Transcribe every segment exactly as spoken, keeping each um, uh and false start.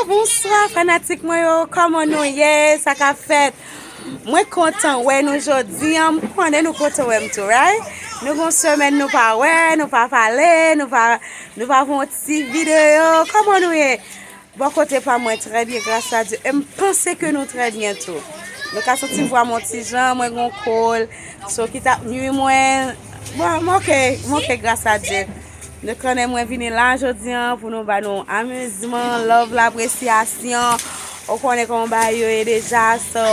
Bonswa fanatik mwen yo, kòman nou ye? Sa k ap fèt? Mwen kontan wè nou jodi an, m konnen nou kontan wè m tou, right? Nou gon semèn nou pa wè, nou pa pale, nou pa, nou pa fè yon ti videyo. Kòman nou ye? Bò kote pa mwen, trè byen, gras a Dye. E m panse ke nou trè byen tou. Nou ka santi vwa m yon ti jan, mwen gon kòl. So, ki t ap nwi mwen. Bon, m oke, m oke, gras a Dye. Nou konnen mwen vini la jodi an pou nou ba nou amizman, love, lapresyasyon. Ou konnen kòman bagay yo ye deja. So,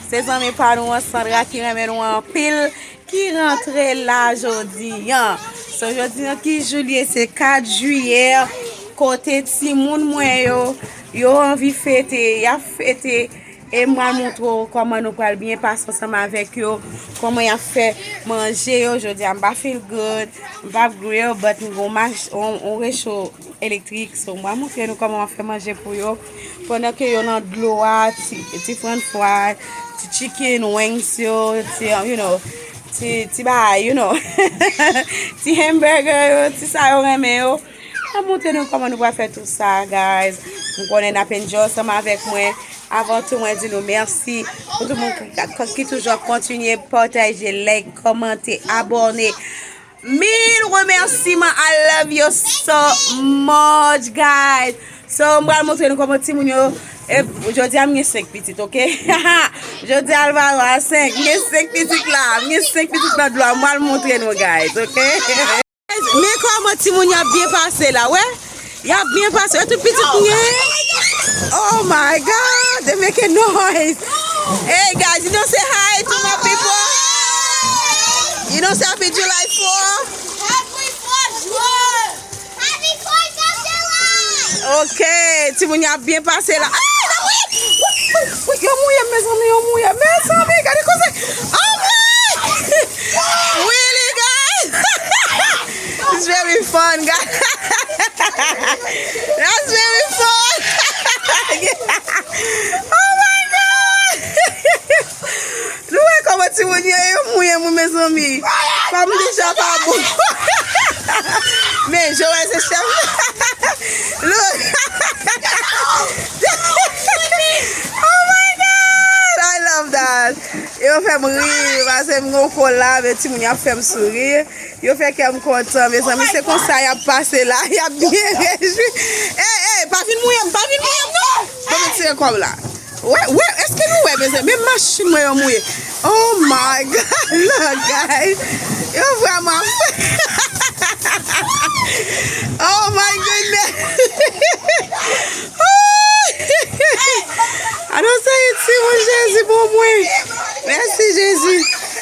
se zanmi pa nou an, Sandra, ki renmen nou anpil, ki rantre la jodi an. So, jodi an, ki jou l ye? Se kat jiyè, kote timoun mwen yo, yo anvi fete, y ap fete. E m pral montre w kòman nou pral byen pase ansanm avèk yo, kòman y ap fè manje yo. Jodi a, m pa feel good, m p ap grill, but m gon mach-, on, on recho elektrik. So, m pral montre nou kòman m ap fè manje pou yo. Pandan ke yo nan dlo a, ti, ti french fry, ti chicken wings yo, ti, you know, ti, ti bagay, you know, ti hamburger yo, ti sa yo renmen yo. M ap montre nou kòman nou pral fè tout sa, guys. M konnen n ap enjoy ansanm avèk mwen. Avan tou, mwen di nou mèsi pou tout moun ki, ki, ki toujou ap kontinye pataje, like, kòmante, abòne. Mil remèsiman. I love you so much, guys. So, m pral montre nou kòman timoun yo. E, jodi a, m gen senk pitit, oke? Jodi a, Alvaro a senk. M gen senk pitit la. M gen senk pitit nan dlo a. M pral montre nou, guys, oke? Men kòman timoun y ap byen pase la, wè? Y ap byen pase. Wè tout pitit m gen? Oh my God, they making noise. Hey guys, you don't say hi to my people? You don't say happy July four? Happy fourth of July! Happy fourth of July! Ok, timoun y ap byen pase la. Ah, la mouye! Yo mouye m, mezanmi, yo mouye m. Mezanmi, gade koze. Oh my! Really, guys? It's very fun, guys. That's very fun. Oh my God! Nou wè kòman timoun yo, yo mouye m, mezanmi. Kòm deja pa bon. Men, Joël se chèf. Look. Oh my God! I love that. Yo fè m ri, paske m gon kòl la, men timoun yo ap fè m souri. Yo fè kè m kontan, mezanmi. Se konsa y ap pase la, y ap byen rejwi. Ey, ey, pa vin mouye m, pa vin mouye m, non! Bon, men tire kòb la. Wè, wè, èske nou wè, mezanmi? Men machin mwen yo mouye. Oh my God, look, guys. Yo vrèman. Oh my goodness. Anonse yon timoun Jezi pou mwen. Mèsi Jezi.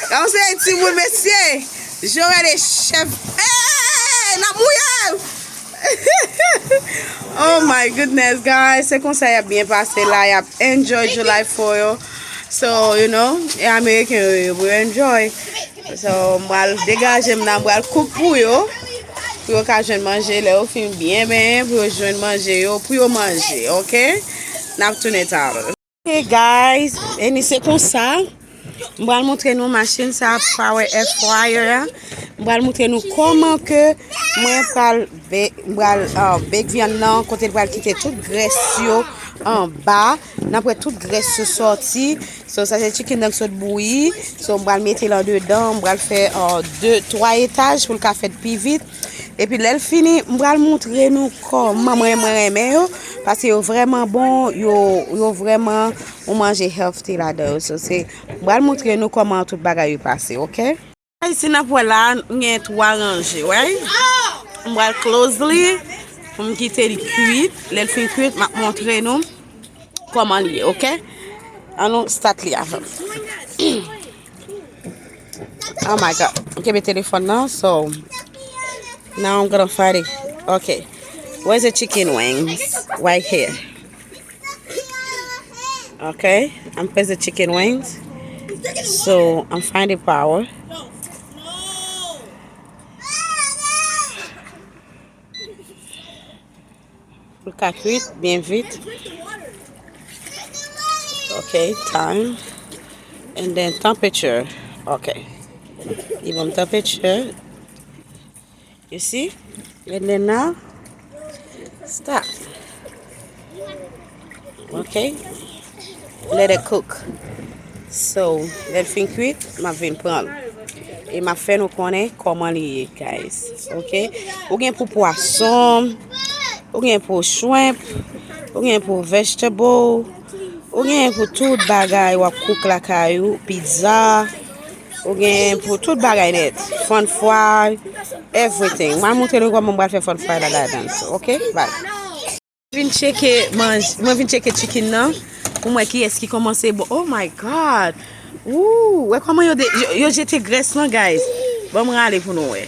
Anonse yon timoun mesye. Joël e chèf. Hey, n ap mouye. Oh my goodness, guys. Se konsa y ap byen pase la. Y ap enjoy July four yo. So, you know, e Ameriken yo, yo pou yo enjoy. So, m pral degaje m nan, m pral koup pou yo. Pou yo ka jwenn manje, lè yo fin byen benyen, pou yo jwenn manje yo, pou yo manje, ok? N ap tounen talè. Hey guys, e ni se konsa. M pral montre nou machin sa, power air fryer a. M pral montre nou kòman ke mwen pral be-, m pral, uh, bake vyann nan, kote l pral kite tout grès yo anba. N ap wè tout grès yo sòti. So, sa se chicken nan k sot bouyi. So, m pral mete l andedan, m pral fè, uh, de, twa etaj pou l ka fèt pi vit. Epi lè l fini, m pral montre nou kòman mwen, mwen renmen yo, paske yo vrèman bon, yo, yo vrèman, ou manje healthy ladan yo. So, se, m pral montre nou kòman tout bagay yo pase, ok? Ayisyen, n ap wè la, m gen twa ranje, right? M pral close li, pou m kite li kwit. Lè l fin kwit, m ap montre nou kòman li ye, ok? An nou start li avè m. Oh my God. M kenbe telefòn nan, so now I'm gonna find it. Okay. Where's the chicken wings? Right here. Okay. I'm placing chicken wings. So I'm finding power. Pou l ka kwit byen vit. Ok, time. And then temperature. Ok. Li ban m temperature. You see? And then now, stop. Ok. Let it cook. So, lè l fin kwit, m ap vin pran l. E m ap fè nou konnen kòman li ye, guys. Ok? Ou gen pou pwason, ou gen pou shrimp, ou gen pou vegetable, ou gen pou tout bagay w ap cook lakay ou, pizza, ou gen pou tout bagay nèt. French fry, everything. M a montre nou kòman m pral fè french fry la ladan. So, ok? Bye. Vin tcheke manj, mwen vin tcheke chicken nan pou m wè kiyès ki kòmanse bon. Oh my God! Ooh, wè kòman yo, de, yo, yo jete grès lan, guys. Ban m rale pou nou wè.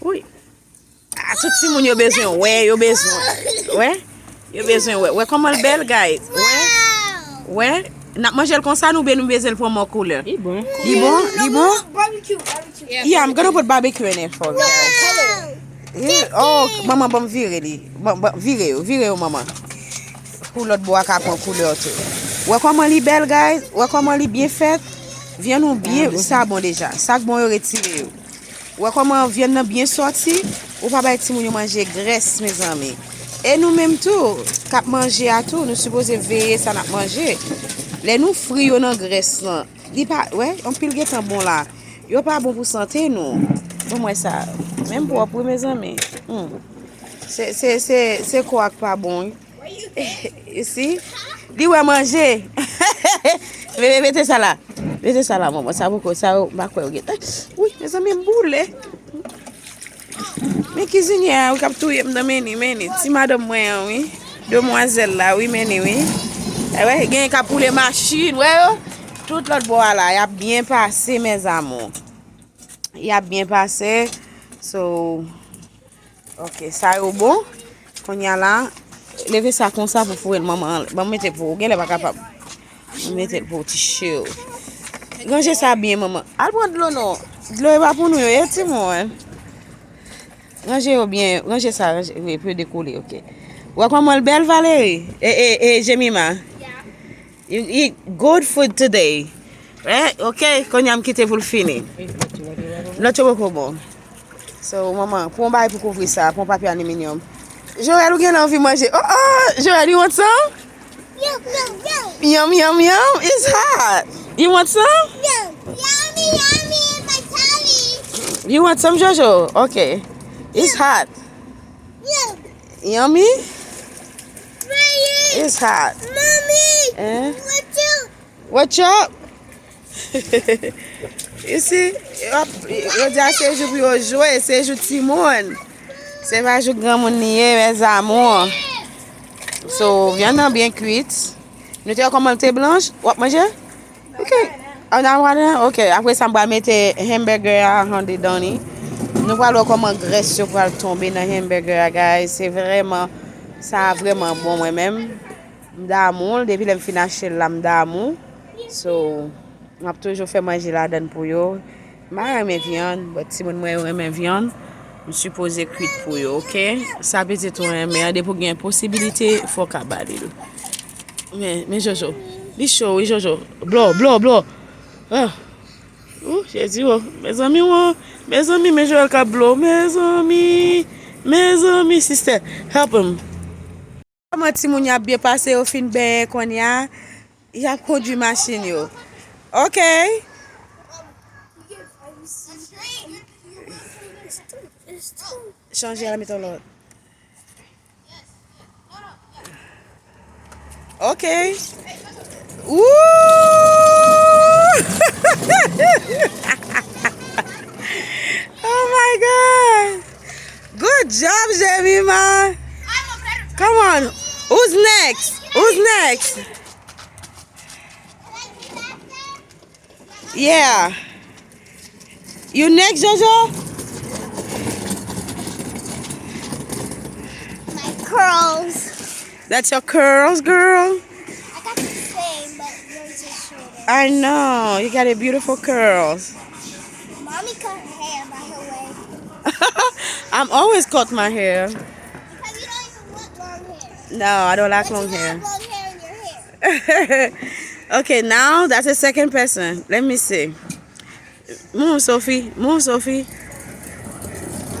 Wi. Ah, tout timoun yo bezwen wè, yo bezwen wè. Yo bezwen wè. Wè kòman l bèl, guys. Wè. Wè. N ap manje l konsa nou, oubyen nou bezwen l pran mò koulè? Li bon. Li bon? Li bon? Barbecue, barbecue. Yeah, I'm gonna put barbecue in it for you. Yeah, oh, manman, ban m vire li. Ban, ban, vire yo, vire yo, manman. Pou lòt bò a ka pran koulè tou. Wè kòman li bèl, guys? Wè kòman li byen fèt? Vyann ou byen, sa bon deja. Sa k bon yo retire yo. Wè kòman vyann nan byen sòti? Ou pa bay timoun yo manje grès, mezanmi. E nou menm tou, k ap manje a tou, nou sipoze veye sa n ap manje. Lè nou fri yo nan grès lan, li pa, wè, anpil gentan bon la. Yo pa bon pou sante nou. Bon, mwen sa. Menm pwòp, wi, mezanmi. Hmm. Se, se, se, se kò a k pa bon, wi. You see? Li wè manje. Bebe, mete sa la. Mete sa la, manman. Sa poko, sa yo, m pa kwè yo gentan. Wi, mezanmi, m boule. Men kizinyè a, wi, k ap touye m nan, men ni, men ni. Ti madanm mwen an, wi. Demwazèl la, wi, men ni, wi. E wè, gen k ap woule machin, wè yo. Tout lòt bò a la, y ap byen pase, mes amours. Y ap byen pase. So, ok, sa yo bon. Kounye a la, leve sa konsa pou foure l, manman. Ban m mete pou ou. Genlè pa kapab. Ban m mete l pou ou, ti cheri. Ranje sa byen, manman. Al pran dlo non. Dlo e pa pou nou yo, ye timoun. Ranje yo byen. Ranje sa, ranje, wi, pou yo dekoule, ok. Wè kòman l bèl, Valerie? E, e, e, Jemima? You eat good food today. Right? Ok, kounye a m kite pou l fini. Lòt yo poko bon. So, manman, pran yon bagay pou kouvri sa, pran papye aliminyòm. Joël, ou genlè anvi manje. Oh, oh, Joël, you want some? Yum, yum, yum. Yum, yum, yum. It's hot. You want some? Yum. Yummy, yummy, my tummy. You want some, Jojo? Okay. It's hot. Yum. Yummy? It's hot. Mommy, eh? What's up? What's up? You see? Yo ap, yo di a se jou pou yo jwe, se jou timoun. Se pa jou granmoun li ye, mes amours. So, vyann nan byen kwit. Nou te wè kòman l te blanch? W ap manje? Ok. Ann al wale? Ok. Apre sa, m pral mete hamburger a andedan li. Nou pral wè kòman grès yo pral tonbe nan hamburger a, guys. Se vrèman, sa vrèman bon, mwen menm. M damou l. Depi lè m fin achte l la, m damou. So, m ap toujou fè manje ladann pou yo. M pa renmen vyann, but timoun mwen yo renmen vyann. M sipoze kwit pou yo, ok? Sa pitit ou renmen an, depi w gen posibilite, fò w ka ba li l. Men, men Jojo. Li cho, wi, Jojo. Blo, blo, blo. Ah. Ooh, Jezi, oh. Mezanmi, oh. Mezanmi, men Joël k ap blo. Mezanmi. Mezanmi, sister. Help him. Kòman timoun yo ap byen pase, yo fin benyen kounye a, y ap kondui machin yo. Ok. Chanje a, met yon lòt. Ok. Ooh! Oh my God! Good job, Jemima! Come on! Who's next? Who's next? Yeah. You next, Jojo? My curls. That's your curls, girl? I got the same, but yours is shorter. I know. You got a beautiful curls. Mommy cut her hair, by the way. I'm always cut my hair. Because you don't even want long hair. No, I don't like long hair. But you have long hair in your hair. Okay, now that's the second person. Let me see. Move, Sophie. Move, Sophie.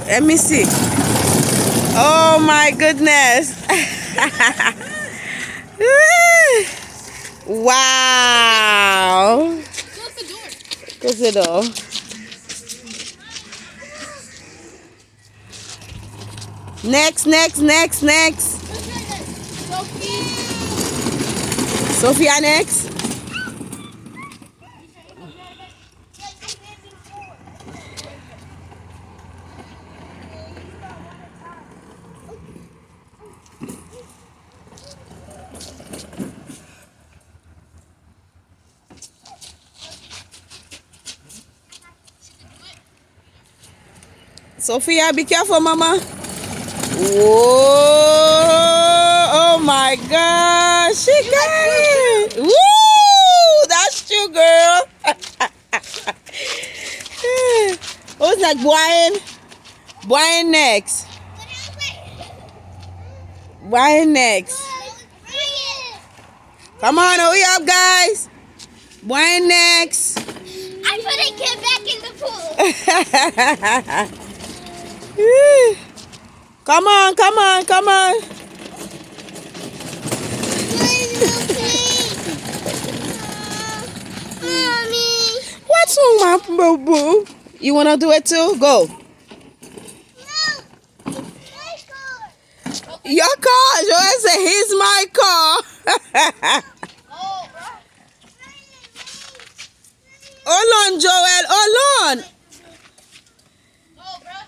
Let me see. Oh my goodness. Wow! Close the door. Next, next, next, next. Sophia next. Sophia, be careful, mama. Whoa! Oh my God! She got it! Woo! That's you, girl! Who's next? Brian? Brian next. Brian next. Come on, hurry up, guys. Brian next. I put a kid back in the pool. Come on, come on, come on. Mommy. What's wrong, my boo boo? You wanna do it too? Go. No. Your car. Joel say his my car. Hold on, Joel, hold on.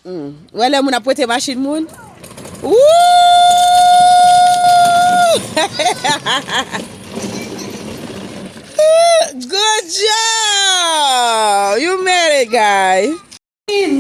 Hmm. Wè lè moun ap prete machin moun. Woo! Good job! You made it, guy.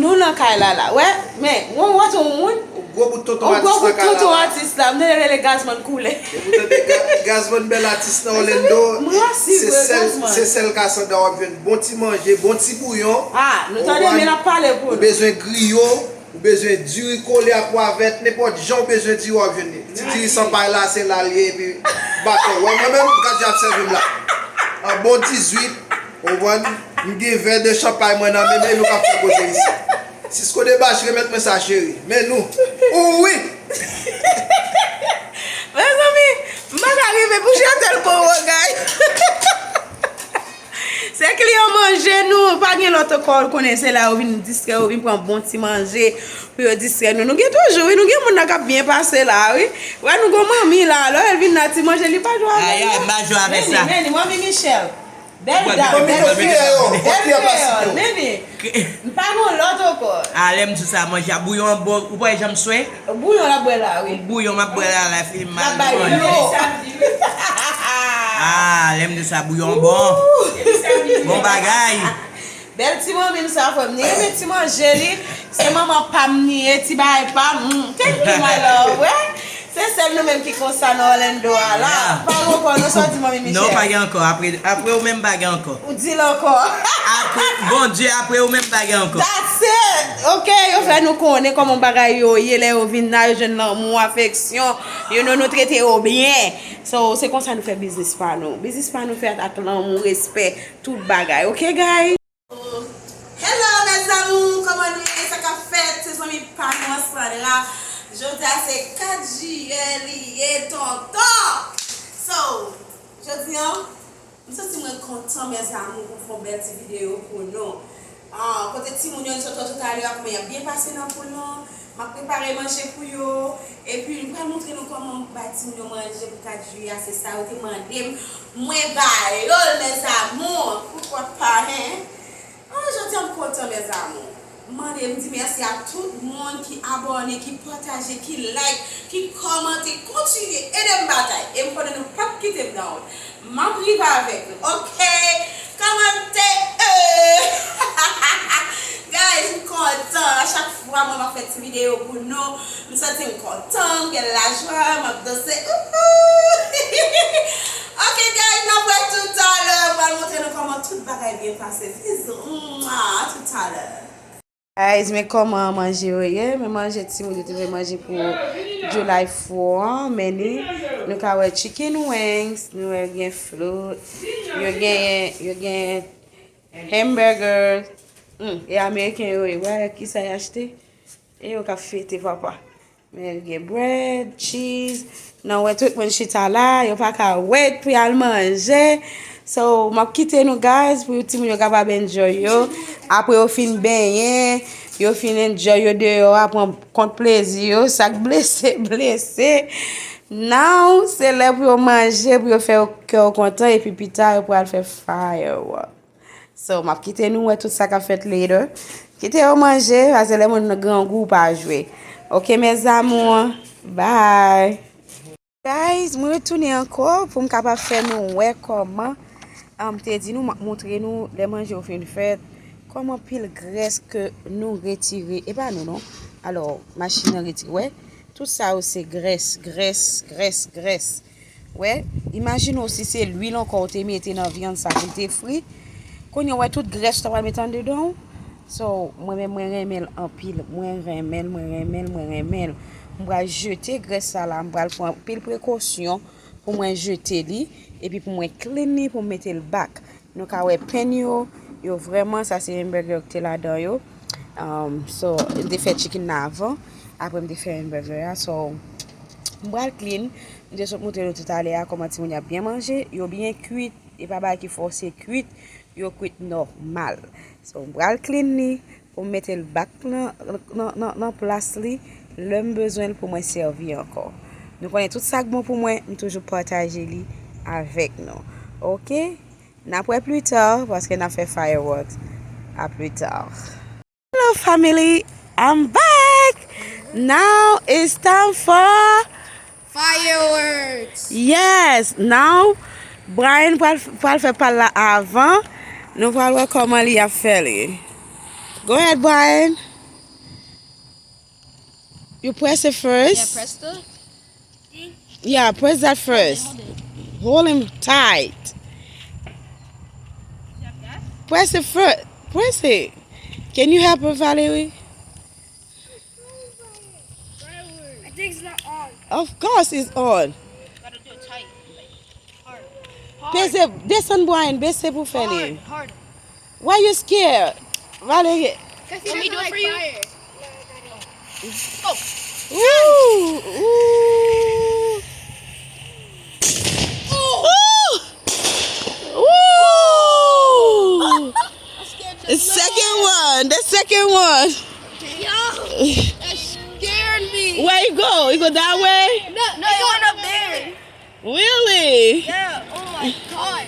Nou nan kay la la. Wè, men, wè, wè, yon moun. Gwo bout tonton atis la. Gwo bout tonton atis la. M te rele Gazman koulè. Epi tande Ga- Gazman bèl atis nan Orlando. Mwen rasis se sèl, Gazman. Se sèl Cassandra w ap jwenn bon ti manje, bon ti bouyon. Ah, nou tande men l ap pale pou nou. Ou bezwen griyo, ou bezwen diri kole ak wavèt, nenpòt jan ou bezwen diri w ap jwenn li. Ti diri san pay la, se la l ye, epi batò. Wè, mwen menm, gad jan ap sèvi m la. An bon dizuit, ou konprann? M gen vè de chanpay mwen nan men m e nou k ap fè koze isi. Cisco Debache, remèt mwen sa, cheri. Men nou. Ou wi! Mezanmi, m pa ka rive pou jete l pou ou, guys. Se kliyan manje nou, pa gen lòt ankò, ou konnen se la yo vin distrè, yo vin pran bon ti manje pou yo distrè nou. Nou gen toujou, wi, nou gen moun nan k ap byen pase la, wi. Wè, nou gon manmi la, lè l vin la, ti manje, li pa jwe avè l, non. Ay, ay, m pa jwe avè sa. Manmi, manmi, manmi Michel. Bèl dam, bèl feyè, bèl feyè, Nini. M pa gon lòt ankò. A, lè m di sa, manje a bouyon an bon, ou pa wè jan m swen? Bouyon l ap bwè la, wi. Bouyon m ap bwè la, la, fi m mal manje. L ap bay dlo. A, lè m di sa, bouyon an bon. Bon bagay. Bèl ti manmi m sa, frè m. Li renmen ti manje li. Se manman pa m li ye, ti bagay pa m. Mm, thank you, my love. Wè? Se sèl nou menm ki konsa nan Orlando a la. Yeah. Pa gen ankò, non, sa w di, manmi Michel? Non, pa gen ankò. Apre, apre ou menm pa gen ankò. Ou di l ankò. Apre, Bondye, apre ou menm pa gen ankò. That's it. Ok, yo fè nou konnen kòman bagay yo ye lè yo vin la, yo jwenn lanmou, afeksyon. You know, nou trete yo byen. So, se konsa nou fè biznis pa nou. Biznis pa nou fèt ak lanmou, respè, tout bagay. Ok, guys? Hello, mes amours, kòman nou ye? Sa k ap fèt? Se zanmi pa nou an, Sandra. Jodi a se kat jiyè li ye, tonton. So, jodi a, m santi mwen kontan, mes amours, pou m fè yon bèl ti videyo pou nou. Ah, kote timoun yo, m sot wè toutalè a, kòman y ap byen pase nan poul lan. M ap prepare manje pou yo. Epi, m pral montre nou kòman m bay timoun yo manje pou kat jiyè a. Se sa yo te mande m. Mwen ba yo l, mes amours. Poukwa pa, hein? Ah, jodi a m kontan, mes amours. M mande, m di mèsi a tout moun ki abòne, ki pataje, ki like, ki kòmante. Kontinye ede m batay. E m konnen nou p ap kite m nan wont. M ap rive avèk nou, ok? Kòmante, euh. Guys, m kontan. A chak fwa mwen m ap fè ti videyo pou nou, m santi m kontan, m gen lajwa, m ap danse. Ouhou! Ok, guys, n ap wè toutalè. M pral montre nou kòman tout bagay byen pase. Bizou. Mwa, a toutalè. Guys, men kòman manje yo ye. Men manje timoun yo te fè manje pou July four an. Men ni, nou ka wè chicken wings, nou wè gen float, yo gen, yo gen hamburger. Hmm, e ameriken yo ye. Wè kisa y achte. E yo k ap fete, papa. Men gen bread, cheese. Nou wè tout moun chita la, yo pa ka wait pou y al manje. So, m ap kite nou, guys, pou timoun yo kapab enjoy yo. Apre yo fin benyen, yo fin enjoy yo deyò a, pran kont plezi yo, sa k blese, blese. Now, se lè pou yo manje, pou yo fè yo kè yo kontan, epi pita yo pral fè firework. So, m ap kite nou wè tout sa k ap fèt later. Kite yo manje, paske lè moun nan grangou pa jwe. Ok, mes amours. Bye. Guys, mwen retounen ankò pou m kapab fè nou wè kòman, ah, m te di nou, m ap montre nou lè manje yo fin fèt, kòman pil grès ke nou retire, e pa nou non. Alò, machin nan retire, wè, tout sa yo se grès, grès, grès, grès. Wè, imajine w si se lwil ankò w te mete nan vyann sa pou l te fri. Kounye a w wè tout grès ou ta pral mete anndedan w. So, mwen menm, mwen renmen l anpil. Mwen renmen l, mwen renmen l, mwen renmen l. M pral jete grès sa la, m pral pran anpil prekosyon pou mwen jete li, epi pou mwen clean li, pou m mete l back. Nou ka wè pen yo, yo vrèman, sa se hamburger ki te ladan yo. Um, so, m te fè chicken nan avan, apre m te fè hamburger a. So, m pral clean, m te sot montre nou toutalè a kòman timoun yo ap byen manje, yo byen kwit, e pa bagay ki fòse kwit, yo kwit nòmal. So, m pral clean li pou m mete l back nan, nan, nan, nan plas li. Lè m bezwen l pou mwen sèvi ankò. Nou konnen tout sa k bon pou mwen, m toujou pataje li avèk nou. Ok? N ap wè pli ta, paske n ap fè fireworks. A pli ta. Hello, family. I'm back. Now it's time for fireworks. Yes. Now, Brian pral, pral fè pa l la avan. Nou pral wè kòman li ap fè li. Go ahead, Brian. You press it first. Yeah, press the thing. Yeah, press that first. Hold it. Hold him tight. Press it first. Press it. Can you help her, Valerie? I think it's not on. Of course it's on. Gotta do it tight. Hard. Hard. Peze, desann Brian, bese pou fè li. Hard, hard. Why you scared? Valerie. Let me do it for you. Oh. Ooh, ooh. Ooh. Ooh. The second one, the second one. Yo, that scared me. Where you go? You go that way? No, no, it went up there. Really? Yeah, oh my God.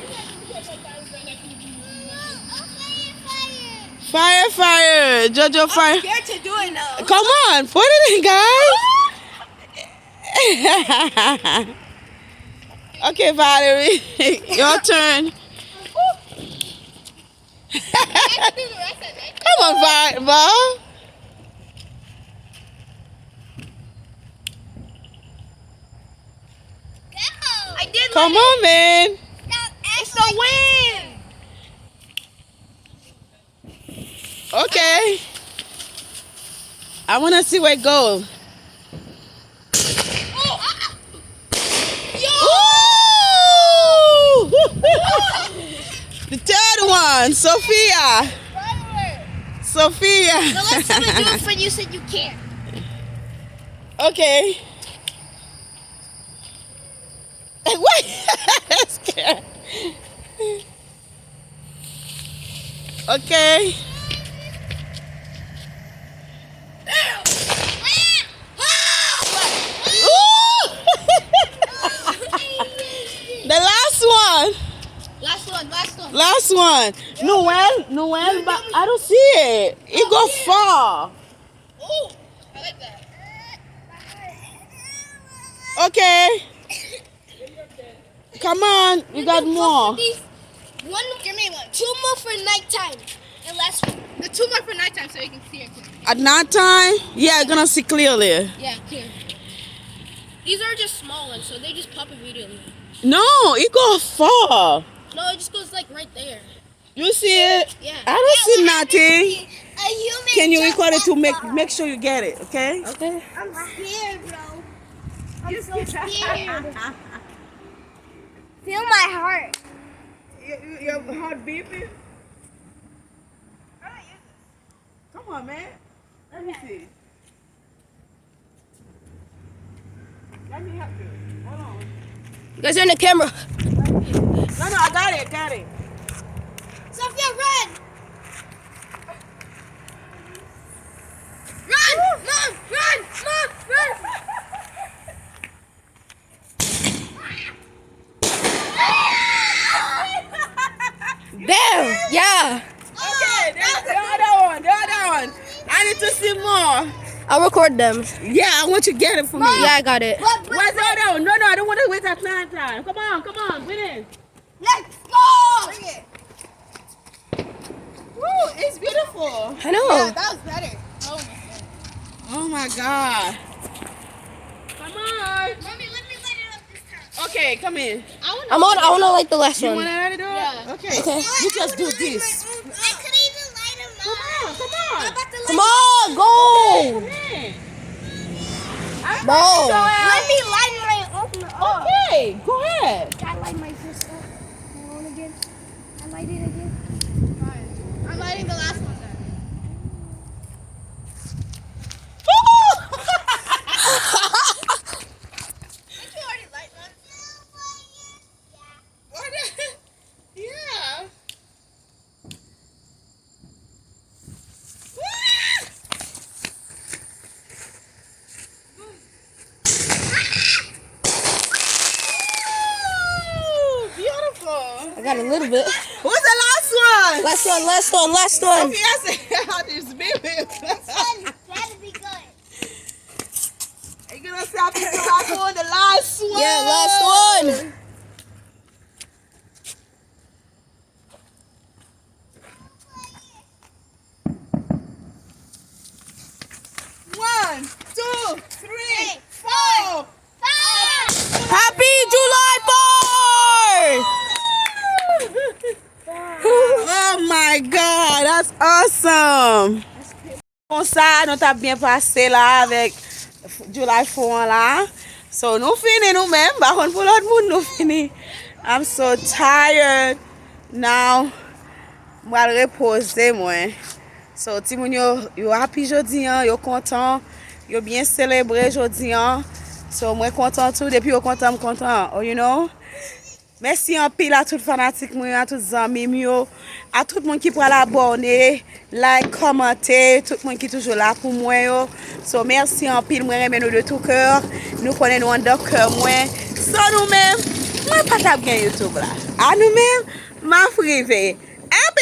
Fire, fire. Jojo, fire. I'm scared to do it now. Come on, put it in, guys. Okay, Valerie, your turn. Come on, Valerie. I did. Come on, man. It's the wind. Okay. I wanna see where it goes. Ooh! The third one, Sophia. Sophia. The last time I do it for you, you said you can't. Okay. What? Scared. Okay. Ooh! The last one. Last one, last one. Last one. Noel, Noel, but I don't see it. It go far. Ooh, I like that. Okay. Come on, we got more. One, give me one. Two more for nighttime. And last one. The two more for nighttime so you can see it clear. At nighttime? Yeah, gonna see clearly. Yeah, clear. These are just small ones, so they just pop immediately. No, it go far. No, it just goes like right there. You see it? Yeah. I don't see nothing. A human. Can you record it to make, make sure you get it, okay? Okay. I'm scared, bro. I'm so scared. Feel my heart. Your, your heart beeping? Come on, man. Let me see. Let me help you. Hold on. You guys are in the camera. No, no, I got it, got it. Sophia, run! Run! Mom! Run! Mom! Run! Damn! Yeah! Okay, the, the other one, the other one. I need to see more. I'll record them. Yeah, I want you to get it for me. Yeah, I got it. Where's the other one? No, no, I don't want to wait at night time. Come on, come on, bring it. Let's go! Bring it. Woo, it's beautiful. I know. Yeah, that was better. Oh my God. Oh my God. Come on. Mommy, let me light it up this time. Okay, come in. I wanna I'm on. I wanna light the last You one. Wanna light it up? Yeah. Okay. Okay. You just do this. I couldn't even light 'em up. Come on, come on. I'm about to light Come on, go. Come in. Bro. Let me light my own up. Okay, go ahead. Gotta light my first up. Hold on again. I light it again. Fine. I'm lighting the last one then. Did you already light mine? What? Yeah. Ooh, beautiful. I got a little bit. What's the last one? Last one, last one, last one. Sophia said, "This baby." This one better be good. Are you gonna say I picked the last one? The last one. Yeah, last one. One, two, three, four, five. Happy July fourth! Oh my God, that's awesome! Konsa, nou t ap byen pase la avèk July four an la. So, nou fini nou menm, pa konn pou lòt moun, nou fini. I'm so tired now. M pral repoze mwen. So, timoun yo, yo happy jodi an, yo kontan, yo byen selebre jodi an. So, mwen kontan tou, depi yo kontan, m kontan, oh, you know. Mèsi anpil a tout fanatik mwen, a tout zanmi m yo, a tout moun ki pral abòne, like, kòmante, tout moun ki toujou la pou mwen yo. So, mèsi anpil, mwen renmen nou de tout cœur. Nou konnen nou anndan kè mwen. San nou menm, mwen pa t ap gen YouTube la. A nou menm, m ap rive. Happy